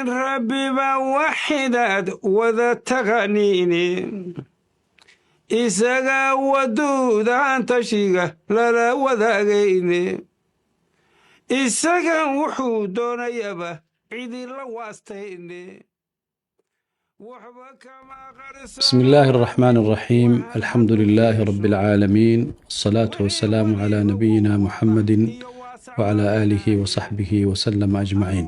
Ileen Rabbiba waxidaad wada taqaniine, isagaa waduudaan tashiga lala wadaagayne, isagan wuxuu doonayaba cidila waastayne. بسم الله الرحمن الرحيم، الحمد لله رب العالمين، والصلاة والسلام على نبينا محمد وعلى آله وصحبه وسلم أجمعين.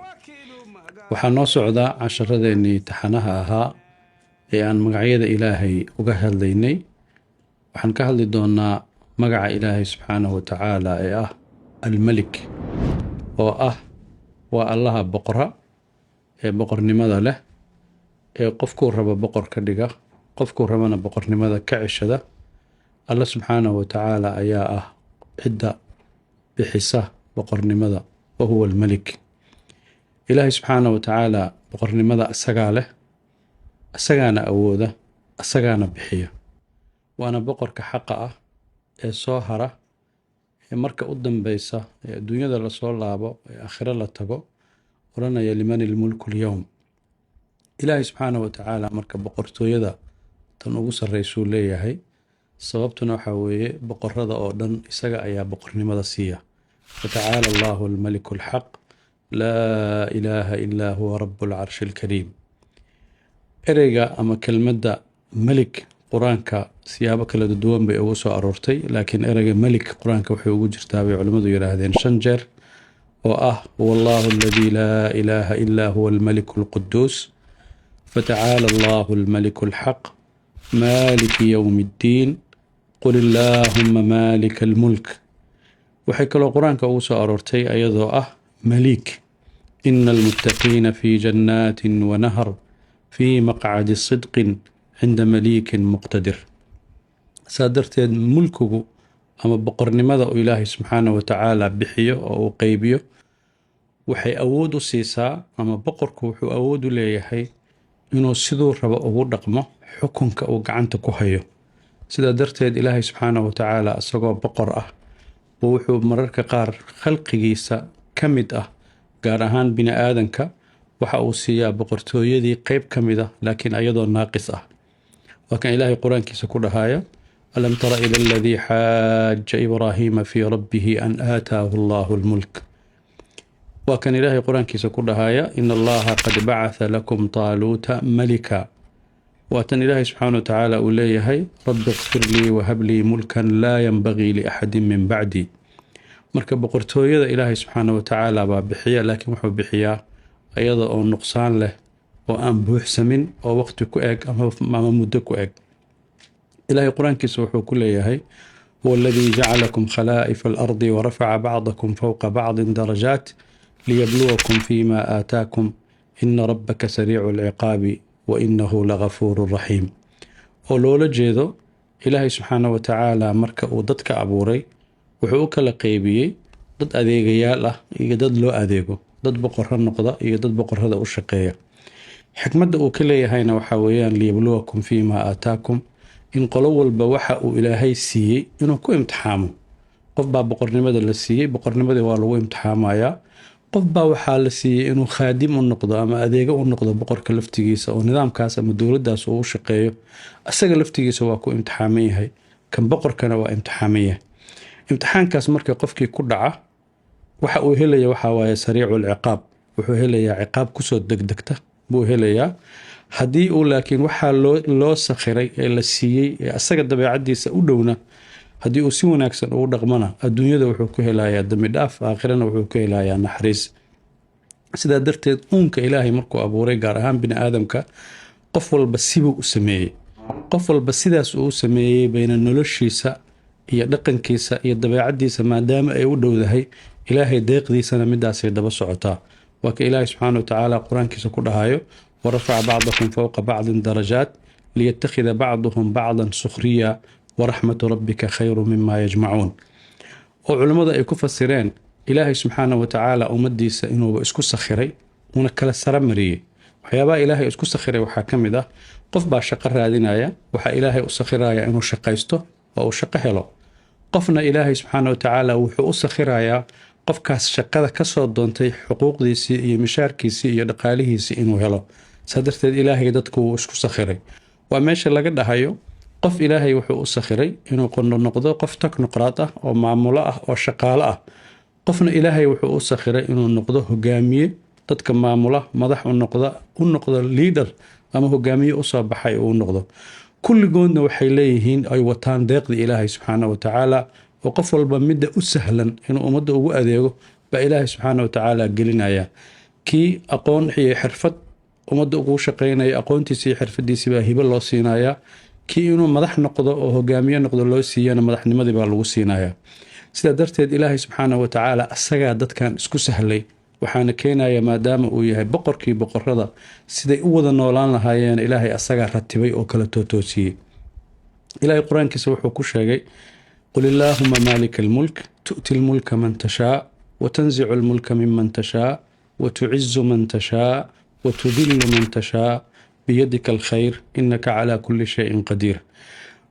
Waxaa noo socda casharadeenii taxanaha ahaa ee aan magacyada Ilaahay uga hadlaynay. Waxaan ka hadli doonaa magaca Ilaahay subxaanahu wa tacaala ee ah Almelik, oo ah waa Allaha boqora ee boqornimada leh, ee qofkuu rabo boqor ka dhiga, qofkuu rabana boqornimada ka ceshada. Alla subxaanahu wa tacaala ayaa ah cidda bixisa boqornimada, wa huwa almelik. Ilaahay subxaanahu wa tacaala boqornimada isagaa leh, isagaana awooda, isagaana bixiya, waana boqorka xaqa ah ee soo hara, ee marka u dambeysa ee adduunyada lasoo laabo ee aakhiro la tago odhanaya: "Liman ilmulku lyowm?" Ilaahay subxaanahu wa tacaala marka boqortooyada tan ugu sarreysuu leeyahay. Sababtuna waxaa weeye, boqorada oo dhan isaga ayaa boqornimada siiya. Fatacaala Allahu almaliku alxaq, laa ilaaha ilaa huwa, rabu alcarshi alkariim. Ereyga ama kelmadda melik Qur-aanka siyaabo kala duwan bay ugu soo aroortay, laakiin ereyga melik Qur-aanka waxay ugu jirtaa bay culimmadu yidhaahdeen shan jeer, oo ah: "Huwa Allahu aladii laa ilaaha ilaa huwa, almaliku alquduus, fatacaala Allahu almaliku alxaq, maaliki yowmi iddiin, qul illaahuma maalika almulk." Waxay kaloo Qur-aanka ugu soo aroortay ayadoo ah maliik: "Ina almuttaqiina fii jannaatin wa nahar, fii maqcadi sidqin cinda maliikin muqtadir." Saa darteed mulkigu ama boqornimada uu Ilaahay subxaana wa tacaala bixiyo oo uu qeybiyo waxay awood u siisaa, ama boqorku wuxuu awood u leeyahay inuu siduu rabo ugu dhaqmo xukunka uu gacanta ku hayo. Sidaa darteed Ilaahay subxaana wa tacaala isagoo boqor ah buu wuxuu mararka qaar khalqigiisa ka mid ah, gaar ahaan bini aadanka, waxa uu siiyaa boqortooyadii qeyb ka mid ah, laakiin ayadoo naaqis ah. Waa kan Ilaahay Qur-aankiisa ku dhahaya: "Alam tara ila aladii xaaja Ibraahiima fii rabbihi an aataahu Allahu lmulk." Waa kan Ilaahay Qur-aankiisa ku dhahaya: "Ina Allaha qad bacatha lakum Taaluuta malika." Waa tan Ilaahay subxaana wa tacaala uu leeyahay: "Rabbi ikfir lii wahab lii mulkan laa yanbagii liaxadin min bacdi." Marka boqortooyada Ilaahay subxaana wa tacaala baa bixiya, laakiin wuxuu bixiyaa iyada oo nuqsaan leh oo aan buuxsamin oo waqti ku eg ama muddo ku eg. Ilaahay Qur-aankiisa wuxuu ku leeyahay: "Huwa aladii jacalakum khalaa'ifa alardi warafaca bacdakum fowqa bacdin darajaat liyabluwakum fima aataakum, ina rabbaka sariicu alciqaabi wa inahu lagafuuru raxiim." Oo loola jeedo, Ilaahay subxaana wa tacaala marka uu dadka abuuray wuxuu u kala qeybiyey dad adeegayaal ah iyo dad loo adeego, dad boqorro noqda iyo dad boqorrada u shaqeeya. Xikmadda uu ka leeyahayna waxaa weeyaan liyabluwakum fiima aataakum, in qolo walba waxa uu Ilaahay siiyey inuu ku imtixaamo. Qof baa boqornimada la siiyey, boqornimadii waa lagu imtixaamayaa. Qof baa waxaa la siiyey inuu khaadim u noqdo ama adeego u noqdo boqorka laftigiisa, oo nidaamkaas ama dowladdaas uu u shaqeeyo. Isaga laftigiisa waa ku imtixaaman yahay, kan boqorkana waa imtixaaman yahay. Imtixaankaas marka qofkii ku dhaca waxa uu helaya waxaa waaye sariicu lciqaab, wuxuu helayaa ciqaab kusoo degdegta buu helayaa. Haddii uu laakiin waxaa loo sakhiray ee la siiyey ee asaga dabeecadiisa u dhowna haddii uu si wanaagsan ugu dhaqmana, adduunyada wuxuu ku helayaa dambi dhaaf, aakhirana wuxuu ku helayaa naxariis. Sidaa darteed uunka Ilaahay markuu abuuray, gaar ahaan bini aadamka, qof walba sibuu u sameeyey. Qof walba sidaas uu u sameeyey bayna noloshiisa iyo dhaqankiisa iyo dabeecadiisa, maadaama ay u dhowdahay, Ilaahay deeqdiisana midaasay daba socotaa. Waa ka Ilaahay subxaana wa tacaala Qur-aankiisa ku dhahayo: "Warafaca bacdakum fowqa bacdin darajaat liyattakhida bacduhum bacdan sukhriya, waraxmatu rabbika khayru mima yajmacuun." Oo culummadu ay ku fasireen Ilaahay subxaana wa tacaala ummadiisa inuuba isku sakhiray uuna kala sara mariyey. Waxyaabaha Ilaahay isku sakhiray waxaa ka mid ah, qof baa shaqo raadinaya, waxaa Ilaahay u sakhiraya inuu shaqaysto oo uu shaqo helo. Qofna Ilaahay subxaana wa tacaala wuxuu u sakhirayaa Qofkaas shaqada kasoo doontay xuquuqdiisii iyo mishaarkiisii iyo dhaqaalihiisii inuu helo. Saa darteed Ilaahay dadku wuu isku sakhiray. Waa meesha laga dhahayo qof Ilaahay wuxuu u sakhiray inuu noqdo qof technocrat ah oo maamulo ah oo shaqaalo ah. Qofna Ilaahay wuxuu u sakhiray inuu noqdo hogaamiye dadka maamula, madax u noqda, u noqdo leader ama hogaamiye usoo baxay uu noqdo. Kulligoodna waxay leeyihiin ay wataan deeqdii Ilaahay subxaana wa tacaala, oo qof walba midda u sahlan inuu ummadda ugu adeego baa Ilaahay subxaana wa tacaala gelinaya. Kii aqoon iyo xirfad ummadda ugu shaqeynaya, aqoontiisa iyo xirfadiisi baa hibo loo siinayaa. Kii inuu madax noqdo oo hogaamiye noqdo loo siiyana, madaxnimadii baa lagu siinayaa. Sidaa darteed Ilaahay subxaana wa tacaala asagaa dadkan isku sahlay, waxaana keenaya maadaama uu yahay boqorkii boqorada, siday u wada noolaan lahaayeen Ilaahay asagaa ratibay oo kala tootoosiyey. Ilaahay qur-aankiisa wuxuu ku sheegay: "قل اللهم مالك الملك تؤتي الملك من تشاء وتنزع الملك ممن تشاء وتعز من تشاء وتذل من تشاء بيدك الخير إنك على كل شيء قدير."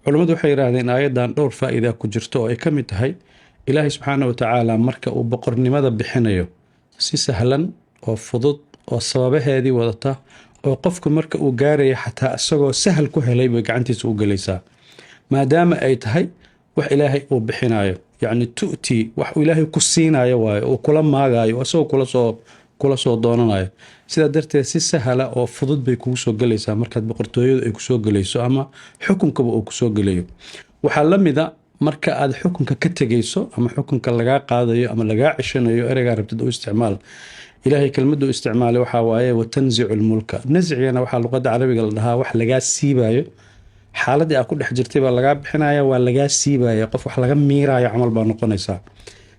Culammadu waxay yidhaahdeen aayaddan dhowr faa'iida ku jirto, oo ay ka mid tahay Ilaahay subxaana wa tacaala marka uu boqornimada bixinayo si sahlan oo fudud oo sababaheedii wadata, oo qofku marka uu gaaraya xataa isagoo sahal ku helay bay gacantiisa u gelaysaa, maadaama ay tahay wax Ilaahay uu bixinayo. Yacni تؤتي, wax uu Ilaahay ku siinayo waayo, uu kula maagayo, isagoo kula soo doonanayo. Sidaa darteed si sahla oo fudud bay kugu soo gelaysaa markaad boqortooyadu ay kusoo gelayso ama xukunkaba uu kusoo gelayo. Waxaa la mida marka aad xukunka ka tegayso ama xukunka lagaa qaadayo ama lagaa ceshanayo, ereygaa rabtid u isticmaal. Ilaahay kelmaddu isticmaalay waxaa waaye "وتنزع الملك". Nascigana waxaa luqadda Carabiga la dhahaa wax lagaa siibayo. Xaaladii aad ku dhex jirtay baa lagaa bixinaya, waa lagaa siibaya, qof wax laga miirayo camal baa noqonaysaa.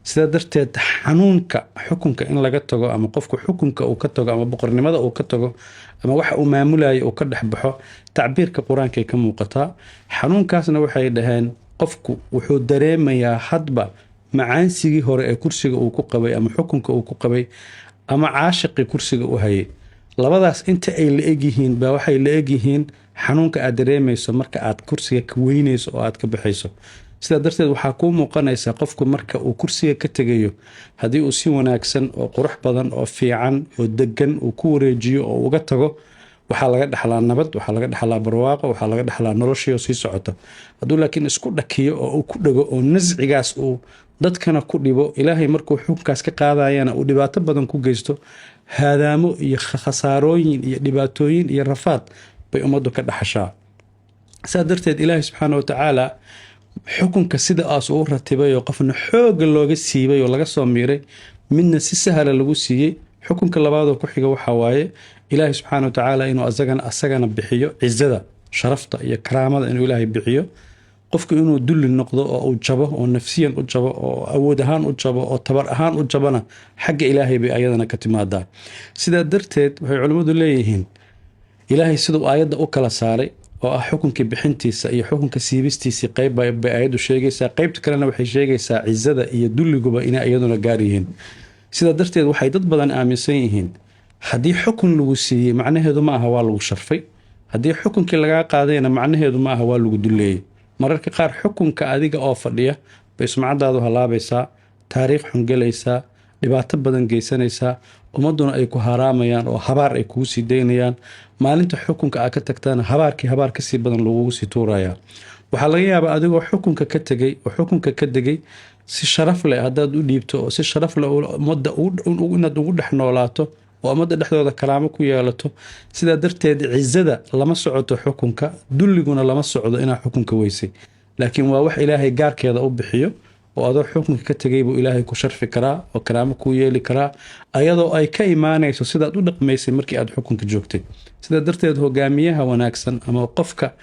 Sidaa darteed xanuunka xukunka in laga tago, ama qofku xukunka uu ka tago, ama boqornimada uu ka tago, ama waxa uu maamulayo uu ka dhex baxo, tacbiirka qur-aankay ka muuqataa. Xanuunkaasna waxay dhaheen qofku wuxuu dareemayaa hadba macaansigii hore ee kursiga uu ku qabay ama xukunka uu ku qabay ama caashiqii kursiga u hayay. Labadaas inta ay la egyihiin baa waxay la egyihiin xanuunka aad dareemayso marka aad kursiga ka weynayso oo aad ka baxayso. Sidaa darteed waxaa kuu muuqanaysa qofku marka uu kursiga ka tegayo, haddii uu si wanaagsan oo qurux badan oo fiican oo degan uu ku wareejiyo oo uga tago, waxaa laga dhexlaa nabad, waxaa laga dhexlaa barwaaqo, waxaa laga dhexlaa noloshii sii socota. Hadduu laakiin isku dhakiyo oo uu ku dhego oo nascigaas uu dadkana ku dhibo, Ilaahay markuu xukunkaas ka qaadayana uu dhibaato badan ku geysto, haadaamo iyo khasaarooyin iyo dhibaatooyin iyo rafaad bay ummaddu ka dhaxashaa. Saa darteed Ilaahay subxaana watacaala xukunka sidaas uu ratibay, oo qofna xoogga looga siibay oo laga soo miiray, midna si sahla lagu siiyey. Xukunka labaadoo ku xiga waxaa waaye Ilaahay subxaana watacaala inuu asagana bixiyo cizada, sharafta iyo karaamada inuu Ilaahay bixiyo. Qofku inuu dulli noqdo oo uu jabo, oo nafsiyan u jabo, oo awood ahaan u jabo, oo tabar ahaan u jabona, xagga Ilaahay bay ayadana ka timaadaa. Sidaa darteed waxay culimmadu leeyihiin Ilaahay siduu aayadda u kala saaray, oo ah xukunkii bixintiisa iyo xukunka siibistiisii, qeyb bay aayaddu sheegaysaa, qeybta kalena waxay sheegaysaa cizada iyo dulliguba inay iyaduna gaar yihiin. Sidaa darteed waxay dad badan aaminsan yihiin haddii xukun lagu siiyey macnaheedu ma aha waa lagu sharfay, haddii xukunkii lagaa qaadayna macnaheedu ma aha waa lagu dulleeyey. Mararka qaar xukunka adiga oo fadhiya bay sumcadaadu halaabaysaa, taariikh xun gelaysaa, dhibaato badan geysanaysaa, ummadduna ay ku haraamayaan oo habaar ay kugu sii daynayaan. Maalinta xukunka aad ka tagtana habaarkii habaar kasii badan lagugu sii tuurayaa. Waxaa laga yaabaa adigoo xukunka ka tegay oo xukunka ka degay, si sharaf leh haddaad u dhiibto oo si sharaf leh ummadda inaad ugu dhex noolaato oo ummadda dhexdooda karaamo ku yeelato. Sidaa darteed cizada lama socoto xukunka, dulliguna lama socdo inaad xukunka weysay, laakiin waa wax Ilaahay gaarkeeda u bixiyo, oo adoo xukunka ka tegay buu Ilaahay ku sharfi karaa oo karaamo kuu yeeli karaa, ayadoo ay ka imaanayso sidaad u dhaqmaysay markii aad xukunka joogtay. Sidaa darteed hogaamiyaha wanaagsan ama qofka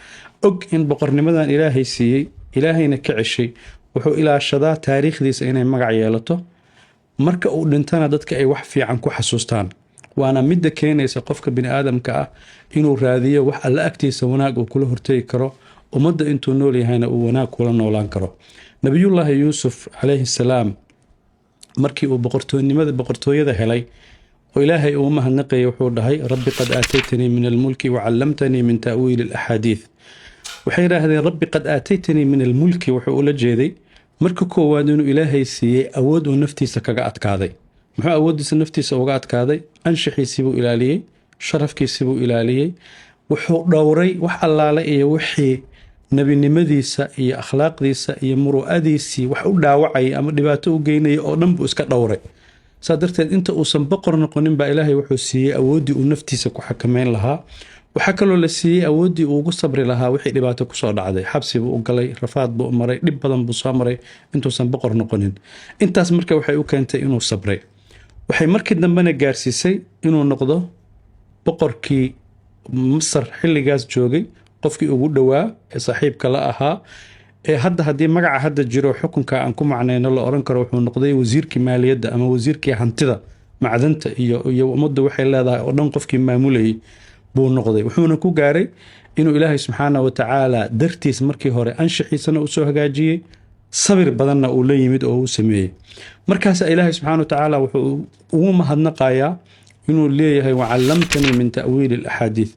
og in boqornimadan Ilaahay siiyey, Ilaahayna ka ceshay, wuxuu ilaashadaa taariikhdiisa inay magac yeelato, marka uu dhintana dadka ay wax fiican ku xasuustaan. Waana midda keenaysa qofka bini aadamka ah inuu raadiyo wax Alla agtiisa wanaag uu kula hortegi karo, ummadda intuu nool yahayna uu wanaag kula noolaan karo. Nabiyullaahi Yuusuf calayhi salaam markii uu boqortoonimada, boqortooyada helay oo Ilaahay uu mahadnaqayay, wuxuu dhahay: "رب قد آتيتني من الملك وعلمتني من تأويل الأحاديث." Waxay yidhaahdeen "رب قد آتيتني من الملك" wuxuu ula jeeday Marka koowaad, inuu Ilaahay siiyey awood uu naftiisa kaga adkaaday. Muxuu awooddiisa naftiisa uga adkaaday? Anshaxiisii buu ilaaliyey, sharafkiisii buu ilaaliyey, wuxuu dhowray wax allaale iyo wixii nebinimadiisa iyo akhlaaqdiisa iyo muru'adiisii wax u dhaawacayay ama dhibaato u geynaya oo dhan buu iska dhowray. Saa darteed, inta uusan boqor noqonin baa Ilaahay wuxuu siiyey awooddii uu naftiisa ku xakameyn lahaa. Waxaa kaloo la siiyey awooddii uu ugu sabri lahaa wixii dhibaato kusoo dhacday. Xabsi buu u galay, rafaad buu u maray, dhib badan buu soo maray intuusan boqor noqonin. Intaas marka waxay u keentay inuu sabray. Waxay markii dambena gaarsiisay inuu noqdo boqorkii Masar xilligaas joogay qofkii ugu dhowaa ee saaxiibka la ahaa, ee hadda haddii magaca hadda jiro xukunka aan ku macnayno la oran karo wuxuu noqday wasiirkii maaliyadda ama wasiirkii hantida, macdanta iyo ummaddu waxay leedahay oo dhan qofkii maamulayay buu noqday. Wuxuuna ku gaaray inuu Ilaahay subxaana wa tacaala dartiis markii hore anshaxiisana usoo hagaajiyey, sabir badanna uu la yimid oo uu sameeyey. Markaasa Ilaahay subxaana wa tacaala wuxuu ugu mahadnaqayaa inuu leeyahay: "وعلمتني من تأويل الأحاديث".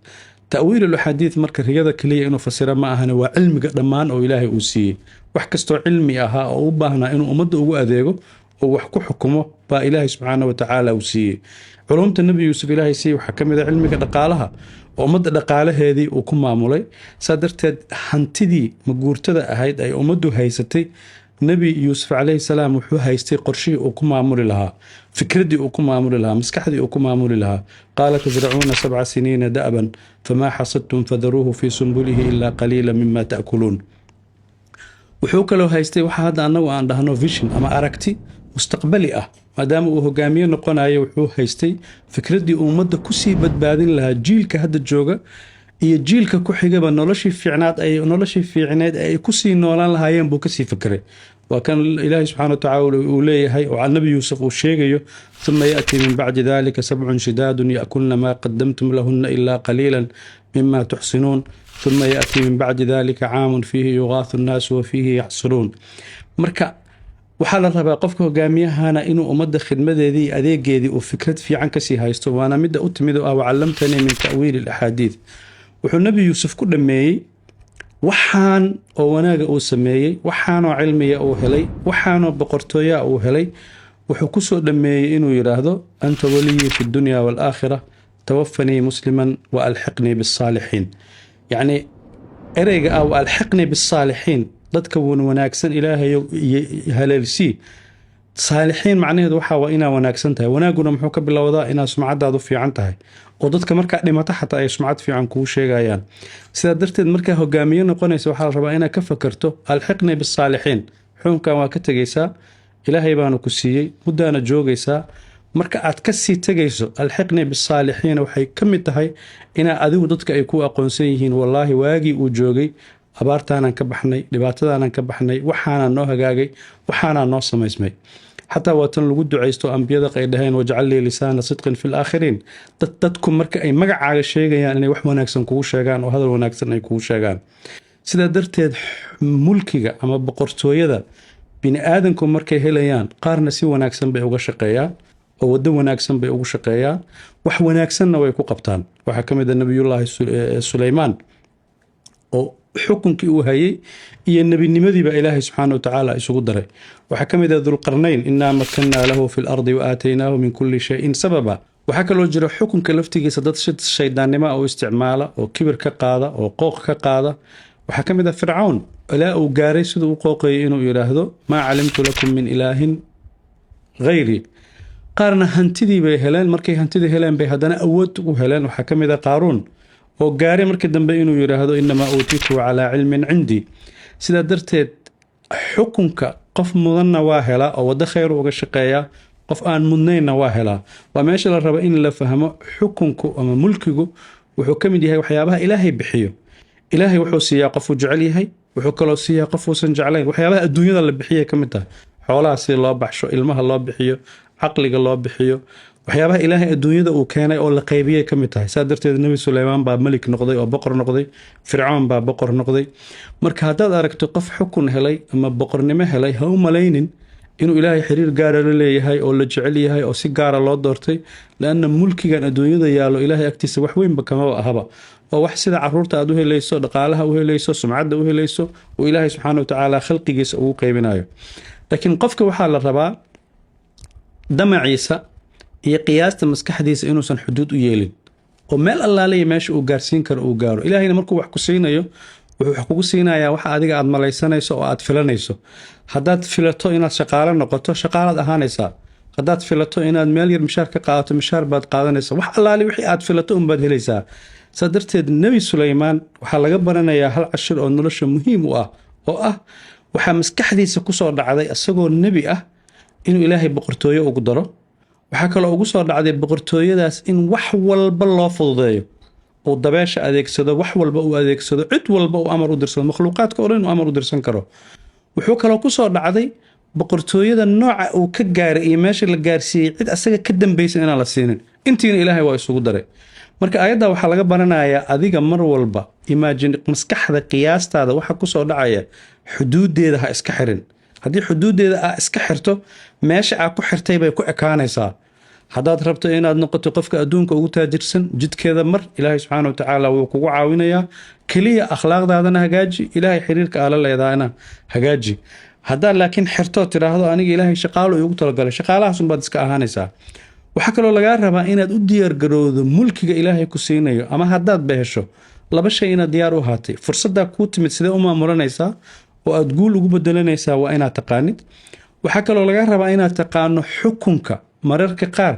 تأويل الأحاديث marka riyada keliya inuu fasira ma ahane, waa cilmiga dhammaan oo Ilaahay uu siiyey. Wax kastoo cilmi ahaa oo u baahnaa inuu ummadda ugu adeego oo wax ku xukumo baa Ilaahay subxaana wa tacaala uu siiyey. Culumta Nebi Yuusuf Ilaahay siiyey waxaa ka mid a cilmiga dhaqaalaha oo ummadda dhaqaalaheedii uu ku maamulay. Saa darteed, hantidii maguurtada ahayd ay ummaddu haysatay, Nebi Yuusuf calayhi salaam wuxuu haystay qorshihii uu ku maamuli lahaa, fikraddii uu ku maamuli lahaa, maskaxdii uu ku maamuli lahaa. قال تزرعون سبع سنين دأبا فما حصدتم فذروه في سنبله إلا قليلا مما تأكلون. Wuxuu kaloo haystay waxa hadda annagu aan dhahno vision ama aragti mustaqbali ah. Maadaama uu hogaamiye noqonayo, wuxuu haystay fikraddii uu ummadda kusii badbaadin lahaa, jiilka hadda jooga iyo jiilka ku xigaba noloshii fiicneed ay kusii noolaan lahaayeen buu kasii fikray. Waa kan Ilaahay subxana wa tacaala uu leeyahay oo Nabi Yuusuf uu sheegayo: "ثم يأتي من بعد ذلك سبع شداد يأكلن ما قدمتم لهن إلا قليلا مما تحصنون، ثم يأتي من بعد ذلك عام فيه يغاث الناس وفيه يعصرون". Marka waxaa la rabaa qofka hogaamiyahana inuu ummadda khidmadeedii iyo adeegeedii uu fikrad fiican kasii haysto. Waana midda u timid oo ah "وعلمتني من تأويل الأحاديث". Wuxuu Nebi Yuusuf ku dhammeeyey waxaan oo wanaaga uu sameeyey, waxaanoo cilmiya uu helay, waxaanoo boqortooyaa uu helay, wuxuu kusoo dhammeeyey inuu yidhaahdo: "أنت وليي في الدنيا والآخرة، توفني مسلما وألحقني بالصالحين". Yacni, ereyga ah "وألحقني بالصالحين", dadka wan wanaagsan Ilaahayo haleelsii. Saalixiin macnaheedu waxaa waa inaa wanaagsan tahay. Wanaaguna muxuu ka bilowdaa? Inaa sumcadaadu fiican tahay oo dadka markaa dhimato xataa ay sumcad fiican kuu sheegayaan. Sidaa darteed, markaa hogaamiye noqonaysa, waxaa la rabaa inaad ka fakerto "ألحقني بالصالحين". Xukunkan waa ka tegaysaa, Ilaahay baana ku siiyey, muddaana joogaysaa. Marka aad ka sii tegayso, "ألحقني بالصالحين" waxay ka mid tahay inaa adigu dadka ay ku aqoonsan yihiin: "Wallaahi, waagii uu joogay abaartaanaan ka baxnay, dhibaatadaanaan ka baxnay, waxaanaa noo hagaagay, waxaanaa noo samaysmay." Xataa waa tan lagu ducaysto ambiyada ay dhaheen: "واجعل لي لسان صدق في الآخرين". Dadku marka ay magacaaga sheegayaan inay wax wanaagsan kugu sheegaan oo hadal wanaagsan ay kugu sheegaan. Sidaa darteed, mulkiga ama boqortooyada bini aadanku markay helayaan, qaarna si wanaagsan bay uga shaqeeyaan oo waddo wanaagsan bay ugu shaqeeyaan, wax wanaagsanna way ku qabtaan. Waxaa ka mid a Nabiyullaahi Suleymaan oo xukunkii uu hayey iyo nebinimadiiba Ilaahay subxaana wa tacaala isugu daray. Waxaa ka mid ah Dulqarnayn: "إنا مكنا له في الأرض وآتيناه من كل شيء سببا". Waxaa kaloo jira xukunka laftigiisa dad shaydaannimo u isticmaala oo kibir ka qaada oo qooq ka qaada. Waxaa ka mid ah Fircawn, ilaa uu gaaray siduu u qooqayay inuu yidhaahdo: "ما علمت لكم من إله غيري". Qaarna hantidii bay heleen. Markay hantidii heleen bay haddana awood u heleen. Waxaa ka mid ah Qaaruun oo gaaray markii dambe inuu yidhaahdo: "إنما أوتيته على علم عندي". Sidaa darteed, xukunka qof mudanna waa helaa oo waddo khayr uga shaqeeyaa, qof aan mudnaynna waa helaa. Waa meesha la rabo in la fahmo: xukunku ama mulkigu wuxuu ka mid yahay waxyaabaha Ilaahay bixiyo. Ilaahay wuxuu siiyaa qofuu jecel yahay, wuxuu kaloo siiyaa qof uusan jeclayn. Waxyaabaha adduunyada la bixiyay ka mid tahay xoolaha si loo baxsho, ilmaha loo bixiyo, caqliga loo bixiyo. Waxyaabaha Ilaahay adduunyada uu keenay oo la qaybiyay ka mid tahay. Saa darteed, Nebi Suleymaan baa melik noqday oo boqor noqday, Fircoon baa boqor noqday. Marka haddaad aragto qof xukun helay ama boqornimo helay, ha u malaynin Inuu Ilaahay xiriir gaara la leeyahay oo la jecel yahay oo si gaara loo doortay, lianna mulkigan adduunyada yaallo Ilaahay agtiisa wax weynba kamaba ahaba. Waa wax sida caruurta aad u helayso, dhaqaalaha u helayso, sumcadda u helayso, uu Ilaahay subxaana wa tacaala khalqigiisa ugu qeybinayo. Laakiin qofka waxaa la rabaa damaciisa iyo qiyaasta maskaxdiisa inuusan xuduud u yeelin oo meel allaaliya meesha uu gaarsiin karo uu gaaro. Ilaahayna markuu wax ku siinayo, wuxuu wax kugu siinayaa waxa adiga aad malaysanayso oo aad filanayso. Haddaad filato inaad shaqaalo noqoto, shaqaalaad ahaanaysaa. Haddaad filato inaad meel yar mishaar ka qaadato, mishaar baad qaadanaysaa. Wax allaali wixii aad filato unbaad helaysaa. Saa darteed Nebi Suleymaan waxaa laga baranayaa hal cashir oo nolosha muhiim u ah, oo ah waxaa maskaxdiisa kusoo dhacday isagoo nebi ah inuu Ilaahay boqortooyo ugu daro. Waxaa kaloo ugu soo dhacday boqortooyadaas in wax walba loo fududeeyo, uu dabeesha adeegsado, wax walba uu adeegsado, cid walba uu amar u dirsado, makhluuqaadka oo dhan uu amar u dirsan karo. Wuxuu kaloo kusoo dhacday boqortooyada nooca uu ka gaaray iyo meesha la gaarsiiyey cid asaga ka dambaysa inaan la siinin. Intiina Ilaahay waa isugu daray. Marka ayadda waxaa laga baranayaa adiga mar walba imagine, maskaxda qiyaastaada waxa kusoo dhacaya xuduudeeda ha iska xirin. Haddii xuduudeeda aa iska xirto, meesha aa ku xirtay bay ku ekaanaysaa. Haddaad rabto inaad noqoto qofka adduunka ugu taajirsan, jidkeeda mar, Ilaahay subxaana wa tacaala wuu kugu caawinayaa. Keliya akhlaaqdaadana hagaaji, Ilaahay xiriirka aala leedahana hagaaji. Haddaad laakiin xirtoo tidhaahdo aniga Ilaahay shaqaalo iigu talagalay, shaqaalahaasunbaad iska ahaanaysaa. Waxaa kaloo lagaa rabaa inaad u diyaargarowdo mulkiga Ilaahay ku siinayo ama haddaad behesho laba shay inaad diyaar u ahaatay. Fursaddaa kuu timid sidee u maamulanaysaa oo aad guul ugu bedelanaysaa, waa inaad taqaanid. Waxaa kaloo lagaa rabaa inaad taqaano xukunka. Mararka qaar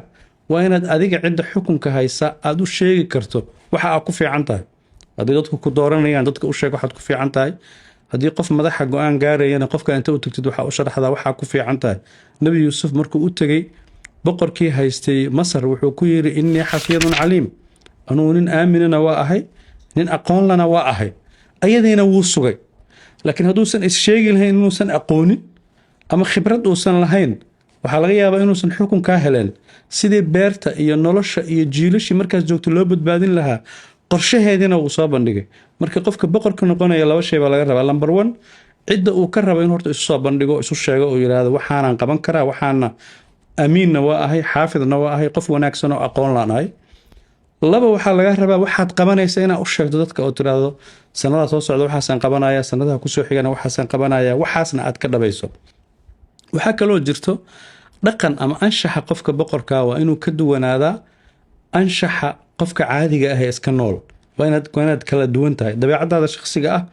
waa inaad adiga cidda xukunka haysa aad u sheegi karto waxa aad ku fiican tahay. Haddii dadku ku dooranayaan, dadka u sheeg waxaad ku fiican tahay. Haddii qof madaxa go-aan gaarayana, qofka inta u tagtid waxaa u sharaxdaa waxaa ku fiican tahay. Nebi Yuusuf markuu u tegey boqorkii haystay Masar, wuxuu ku yidhi: "إني حفيظ عليم." Anugu nin aaminana waa ahay, nin aqoonlana waa ahay. Ayadiina wuu sugay. Laakiin hadduusan is-sheegi lahayn inuusan aqoonin ama khibrad uusan lahayn, waxaa laga yaabaa inuusan xukun kaa heleen. Sidii beerta iyo nolosha iyo jiilashii markaas joogta loo badbaadin lahaa, qorshaheediina wuu soo bandhigay. Marka qofka boqorka noqonaya laba shay baa laga rabaa. Number one, cidda uu ka rabo in horta isu soo bandhigo, isu sheego oo yidhaahdo waxaanaan qaban karaa, waxaana amiinna waa ahay, xaafidna waa ahay, qof wanaagsan oo aqoon laan ahay. Laba, waxaa laga rabaa waxaad qabanaysa inaad u sheegto dadka oo tiraahdo sanadaha soo socda waxaasaan qabanaya, sanadaha kusoo xigana waxaasaan qabanaya, waxaasna aad ka dhabayso. Waxaa kaloo jirto dhaqan ama anshaxa qofka boqorka waa inuu ka duwanaadaa anshaxa qofka caadiga ah ee iska nool. Waa inaad kala duwan tahay dabeecadaada shakhsiga ah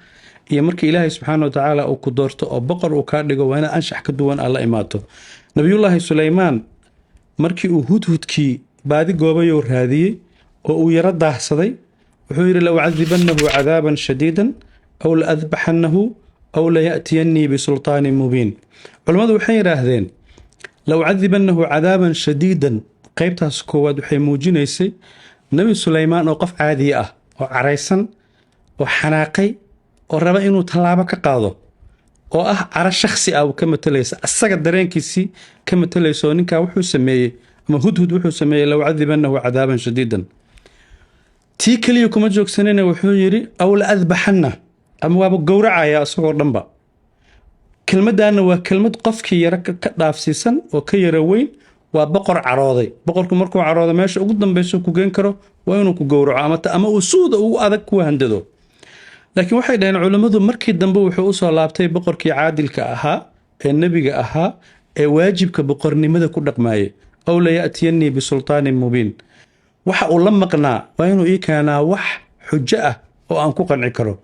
iyo marka Ilaahay subxaana watacaala uu ku doorto oo boqor uu kaa dhigo, waa inaad anshax ka duwan aad la imaato. Nabiyullaahi Suleymaan markii uu hudhudkii baadi goobayoo raadiyey oo uu yaro daahsaday, wuxuu yidhi: "لأعذبنه عذابا شديدا أو لأذبحنه أو ليأتيني بسلطان مبين." Culammadu waxay yidhaahdeen "لأعذبنه عذابا شديدا" qaybtaas koowaad waxay muujinaysay Nebi Suleymaan oo qof caadiye ah oo caraysan oo xanaaqay oo raba inuu tallaabo ka qaado, oo ah caro shakhsi ah uu ka matalaysa, asaga dareenkiisii ka matalaysa, oo ninkaa wuxuu sameeyey ama hudhud wuxuu sameeyey "لأعذبنه عذابا شديدا". Tii keliya kuma joogsanina, wuxuu yidhi "أو لأذبحنه", ama waaba gowracaya isagoo dhanba. Kelmaddaana waa kelmad qofkii yaro ka dhaafsiisan oo ka yaro weyn. Waa boqor carooday. Boqorku markuu caroodo, meesha ugu dambayso ku geen karo waa inuu ku gowraco ama uu suuda ugu adag ku handado. Laakiin waxay dhaheen culammadu, markii dambe wuxuu usoo laabtay boqorkii caadilka ahaa ee nebiga ahaa ee waajibka boqornimada ku dhaqmaayay. "أو ليأتيني بسلطان مبين", waxa uu la maqnaa waa inuu ii keenaa wax xujo ah oo aan ku qanci karo.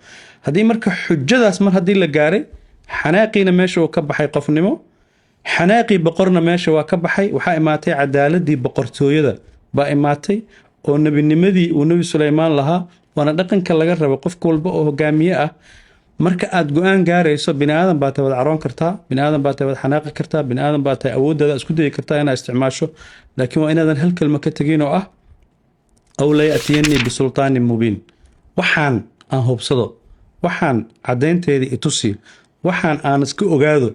Haddii marka xujadaas mar haddii la gaaray, xanaaqiina meesha uu ka baxay, qofnimo xanaaqii boqorna meesha waa ka baxay, waxaa imaatay cadaaladii boqortooyada baa imaatay oo nebinimadii uu Nebi Suleymaan lahaa. Waana dhaqanka laga rabo qof walba oo hogaamiye ah. Marka aad go-aan gaarayso, bini aadan baa tahay, waad caroon kartaa, bini aadan baa tahay, waad xanaaqi kartaa, bini aadan baa tahay, awooddaada isku dayi kartaa inaad isticmaasho, laakiin waa inaadan hal kelma ka tegin oo ah "أو ليأتيني بسلطان مبين". Waxaan aan hubsado, waxaan caddaynteedii itusi, waxaan aan iska ogaado,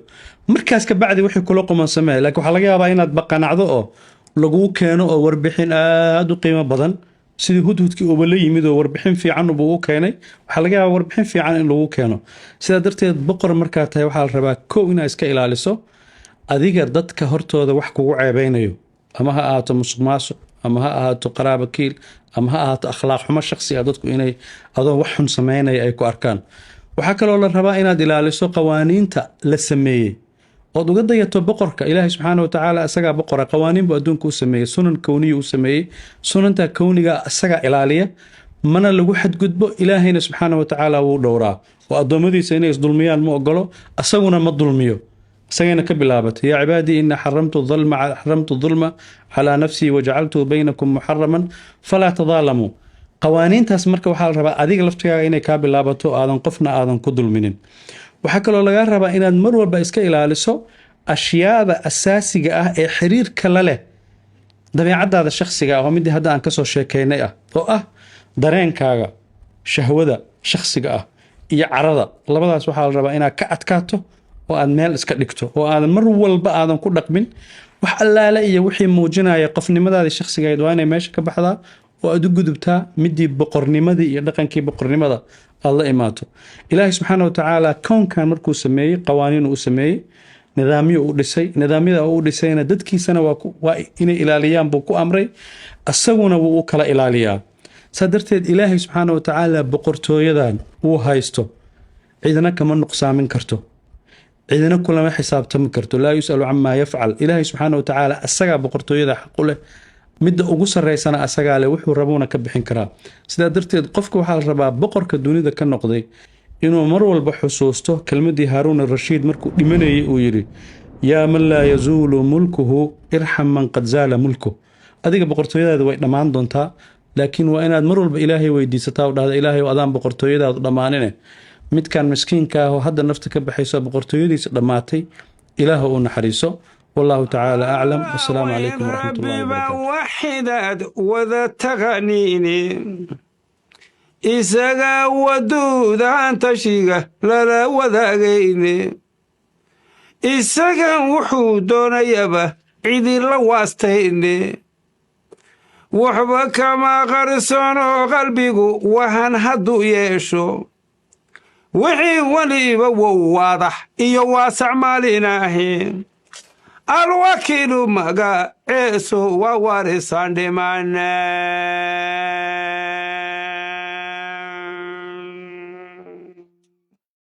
markaas ka bacdi wixii kula quman samee. Laakiin waxaa laga yaabaa inaad baqanacdo oo laguu keeno oo warbixin aada u qiimo badan, sidii hudhudkii uuba la yimid oo warbixin fiican buu u keenay. Waxaa laga yaabaa warbixin fiican in lagu keeno. Sidaa darteed boqor markaa tahay, waxaa la rabaa kow inaad iska ilaaliso Adiga dadka hortooda wax kugu ceebeynayo, ama ha ahaato musuq maasuq, ama ha ahaato qaraaba kiil, ama ha ahaato akhlaaq xumo shakhsi ah, dadku inay adoo wax xun sameynaya ay ku arkaan. Waxaa kaloo la rabaa inaad ilaaliso qawaaniinta la sameeyey ood uga dayato boqorka. Ilaahay subxaana wa tacaala isagaa boqora. Qawaaniin buu adduunka u sameeyey, sunan kowniya u sameeyey. Sunanta kowniga isagaa ilaaliya, mana lagu xadgudbo. Ilaahayna subxaana wa tacaala wuu dhowraa oo addoommadiisa inay isdulmiyaan ma ogolo, asaguna ma dulmiyo. Isagayna ka bilaabatay: "Yaa cibaadii, inii xaramtu dulma calaa nafsii wajacaltuhu baynakum muxaraman falaa tadaalamuu." Qawaaniintaas marka waxaa la rabaa adiga laftigaaga inay kaa bilaabato oo aadan qofna aadan ku dulminin. Waxaa kaloo lagaa rabaa inaad mar walba iska ilaaliso ashyaada asaasiga ah ee xiriirka la leh dabeecadaada shakhsiga ah, oo midii hadda aan kasoo sheekeynay ah, oo ah dareenkaaga shahwada shakhsiga ah iyo carada. Labadaas waxaa la rabaa inaad ka adkaato oo aad meel iska dhigto, oo aadan mar walba aadan ku dhaqmin wax allaale iyo wixii muujinaya qofnimadaadii shakhsigayd. Waa inay meesha ka baxdaa oo aad u gudubtaa midii boqornimadii iyo dhaqankii boqornimada aad la imaato. Ilaahay subxaana wa tacaala kownkan markuu sameeyey, qawaaniin uu sameeyey, nidaamyo uu dhisay. Nidaamyada uu dhisayna dadkiisana waa inay ilaaliyaan buu ku amray, isaguna wuu u kala ilaaliyaa. Saa darteed Ilaahay subxaana wa tacaala boqortooyadan uu haysto cidna kama nuqsaamin karto, cidina kulama xisaabtami karto. Laa yus'alu camaa yafcal. Ilaahay subxaana wa tacaala asagaa boqortooyada xaq u leh, midda ugu sarreysana asagaa leh, wuxuu rabuuna ka bixin karaa. Sidaa darteed qofka waxaa la rabaa boqorka dunida ka noqday inuu mar walba xusuusto kelmadii Haaruun arashiid markuu dhimanayay uu yidhi: "Yaa man laa yazuulu mulkuhu, irxam man qad zaala mulkuh." Adiga boqortooyadaada way dhammaan doontaa, laakiin waa inaad mar walba Ilaahay weydiisataa oo dhahda: "Ilaahay, adaan boqortooyadaadu dhammaanine, midkan miskiinka ah oo hadda nafta ka baxayso boqortooyadiisa dhammaatay, Ilaah u naxariiso." Wallahu tacaala aclam. Wasalaamu calaykum waraxmat ullahi wabarakatu. Waxidaad wada taqaniini, isaga waduudaan tashiga lala wadaagayne, isagan wuxuu doonayaba cidi la waastayne, waxba kama qarsano qalbigu wahan hadduu yeesho, wixii weliba wow waadax iyo waasac maalinaahi. Alwakiilu magaceesu waa warisaan dhimane.